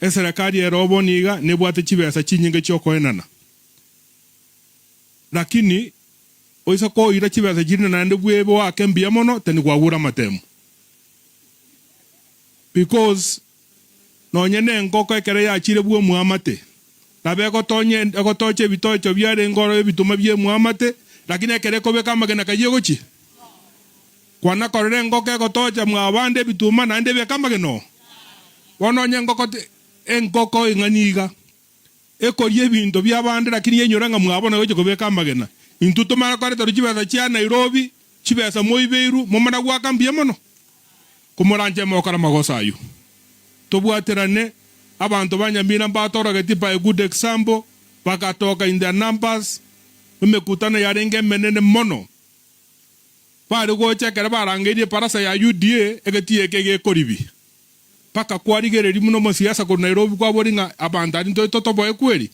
Eserekari ere bono iga nebwate chibesa chinyinge chi'okoenana. Lakini oise koira chibesa chiria naende bwebe oake mbuya mono teni kwagure amatemu. Because nonye nengoko ekero yachire bw'omoamate nabo egotonya egotocha ebitocho biarenge ororo ebituma bi'emoamate lakini ekero ekobeka amagena kayio egochia kwana korora engoko egotocha mwabande ebituma naende ebeke amagena oo. Bono onye engoko engoko eng'ani iga Ekoria ebinto bi'abande, lakini yenyora ng'a mwabo nagochia kobeka amagena. Intwe tomare koreterwa chibesa chia Nairobi, chibesa moibeirwe, momana goaka mbuya mono? Komoranche mogokora amagoso ayio. Tobwaterane, abanto ba Nyamira mbatorogeti by a good example, bagatoka in their numbers, emekutano yarenge emenene mono. Bare gocha ekero barangeirie ebarasa ya UDA, egetii eke gekoribi. Mpaka kwarigereria buna omosiasa korwa Nairobi kwaboria ng'a abanto aria ntore totoboe kweri?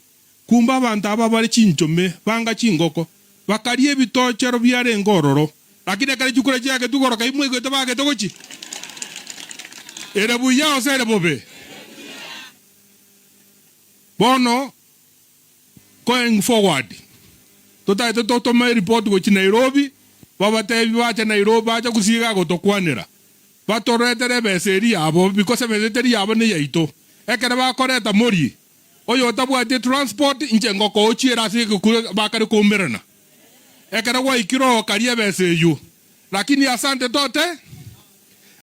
Kumbe abanto aba bare chinchome, banga chingoko, bakaria ebitochero biarenge ororo. Lakini ekero chikura chiagetwe igoro kai mwaigwete bagete gochia? Ere buya gose ere bobe? Bono Going forward, totagete totome eripoti gochia Nairobi, babatebie bache Nairobi bache gusii iga gotokwanera, batoretere ebesa eria yabo because ebesa eteri yabo neyaito. Ekero bakoreta morie, oyo otabwati etransport inche ngokochiera ase egekuro bakare koumerana. Ekero gwaikire oo karia ebesa eywo. Lakini asante tote.